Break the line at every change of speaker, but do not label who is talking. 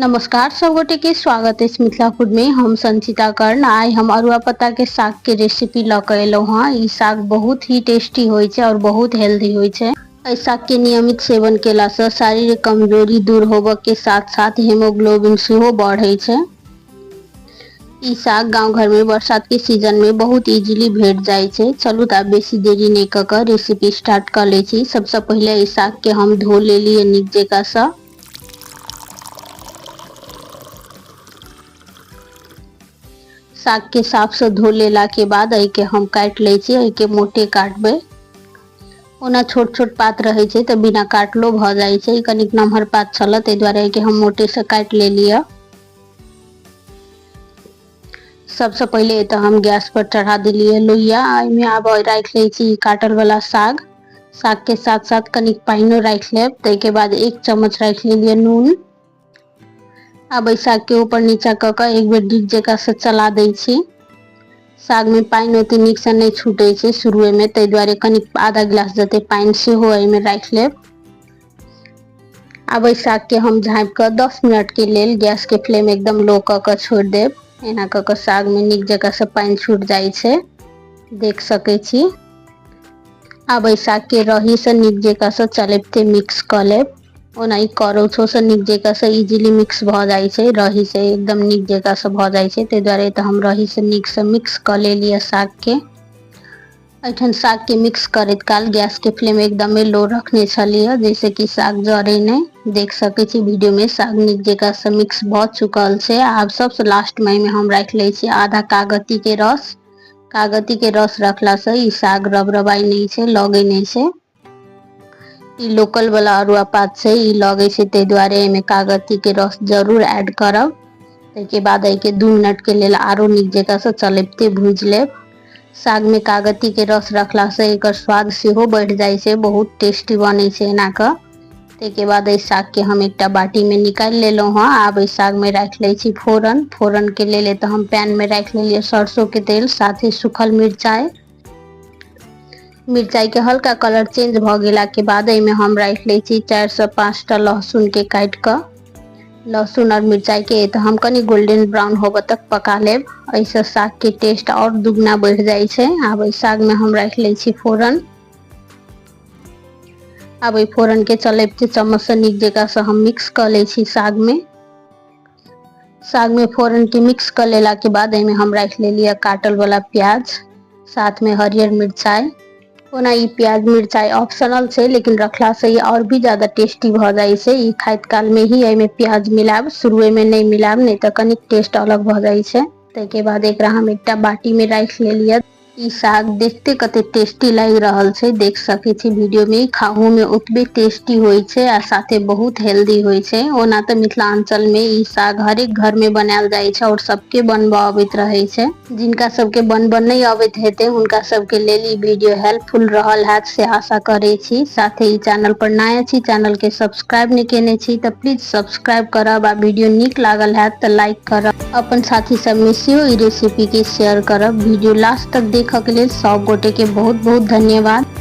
नमस्कार सब गोटे के स्वागत अछि मिथिला फूड में। हम संचिता कर्ण। आइ हम अरुआ पत्ता के साग के रेसिपी लऽ के एलहुँ हँ। ई साग बहुत ही टेस्टी होइ छै और बहुत हेल्दी होइ छै। एहि साग के नियमित सेवन केला से शारीरिक कमजोरी दूर होबऽ के साथ साथ हेमोग्लोबिन सेहो बढ़ै छै। ई साग गांव घर में बरसात के सीजन में बहुत इजीली भेट जाइ छै। चलू तऽ आब बेसी देरी नहि कऽ कऽ रेसिपी स्टार्ट कऽ लै छी। सबसँ पहिले एहि साग के हम धो लेलियै नीक जकाँ सँ। साग के साफ से धो लेला के बाद एहि के हम काटि लै छी। एहि के मोटे काटबै, ओना छोट छोट पात रहै छै तऽ बिना काटलो भऽ जाइ छै। कनिक नमहर पात छल ताहि दुआरे एहिके हम मोटेसँ काटि लेलियै। सबसँ पहिले तऽ हम गैस पर चढ़ा देलियै लोहिया। एहिमे आब राखि लै छी काटल वाला साग। साग के साथ साथ कनिक पानिओ राखि लेब। ताहिके बाद 1 चम्मच राखि लेलियै नून। आब एहि साग के ऊपर नीचा कऽ कऽ एक बेर नीक जकाँ से चला दै छी। साग में पानि ओते नीक से नहि छूटै छै शुरुए में, ताहि दुआरे कनिक आधा गिलास जते पानि सेहो एहिमे राखि लेब। आब एहि साग के हम झाँपि कऽ 10 मिनट के लेल गैस के फ्लेम एकदम लो कऽ कऽ छोड़ि देब। एना कऽ कऽ साग में नीक जकाँ से पानि छूटि जाइ छै, देख सकै छी। आब एहि साग के रही से नीक जकाँ से चलेबते मिक्स कऽ लेब। ओना ई करौछो से नीक जकाँ से इजीली मिक्स भऽ जाइ छै, रही से एकदम नीक जकाँ से भऽ जाइ छै, ताहि दुआरे तऽ हम रही से नीक से मिक्स कऽ लेलियै साग के। एहिठाम साग के मिक्स करैत काल गैस के फ्लेम एकदमे लो रखने छलियै, जैसे कि साग जरे नहि। देख सकै छी वीडियो में साग नीक जकाँ से मिक्स भऽ चुकल छै। आब सबसँ लास्ट में एहिमे हम राखि लै छी आधा कागती के रस। कागती के रस रखला से ई साग रबरबाइ नहि छै, लगै नहि छै। ई लोकल वाला अरुआ पात छै, ई लगै छै, ताहि दुआरे एहिमे कागती के रस जरूर ऐड करब। ताहिके बाद एहिके 2 मिनट के लेल आरो नीक जकाँ से चलेबते भूजि लेब। साग में कागती के रस रखला से एकर स्वाद सेहो बढ़ि जाइ छै, बहुत टेस्टी बनै छै एना कऽ। ताहिके बाद एहि साग के हम एकटा बाटी में निकालि लेलहुँ हँ। आब एहि साग में राखि लै छी फोरन। फोरन के लेल एतऽ हम पैन में राखि लेलियै सरसों के तेल, साथ ही सूखल मिरचाइ। मिरचाई के हल्का कलर चेंज भऽ गेला के बाद एहिमे हम राखि लै छी 4 से 5टा लहसुन के काटि कऽ। लहसुन और मिरचाई के तऽ हम कनि गोल्डन ब्राउन होबऽ तक पका लेब। एहिसँ साग के टेस्ट और दुगना बढ़ि जाइ छै। आब एहि साग में हम राखि लै छी फोरन। आब एहि फोरन के चलेबते चम्मच से नीक जकाँ से हम मिक्स कऽ लै छी साग में। साग में फोरन के मिक्स कऽ लेला के बाद एहिमे हम राखि लेलियै काटल वाला प्याज, साथ में हरियर मिरचाई। ओना ई प्याज मिरचाई ऑप्शनल छै, लेकिन रखला से ई और भी ज्यादा टेस्टी भऽ जाइ छै। ई खाइत काल में ही एहिमे प्याज मिलायब, शुरुए में नहि मिलायब, नहि तऽ कनिक टेस्ट अलग भऽ जाइ छै। ताहिके बाद एकरा हम एकटा बाटी में राखि लेलियै। ई साग देखते कते टेस्टी लागि रहल छै, देख सकै छी वीडियो में। खाहू में ओतबे टेस्टी होइ छै आ साथे बहुत हेल्दी होइ छै। ओना तऽ मिथिलांचल में ई साग हरेक घर में बनायल जाइ छै और सबके बनबऽ अबैत रहै छै। जिनका सबके बनबऽ नहि अबैत हेतै हुनका सबके लेल ई वीडियो हेल्पफुल रहल हैत से आशा करै छी। साथे ई चैनल पर नया छी, चैनल के सब्सक्राइब नहि केने छी तऽ प्लीज सब्सक्राइब करब आ वीडियो नीक लागल हैत तऽ लाइक करब। अपन साथी सब में सेहो ई रेसिपी के शेयर करब। वीडियो लास्ट तक देखऽ के लेल सब गोटे के बहुत बहुत धन्यवाद।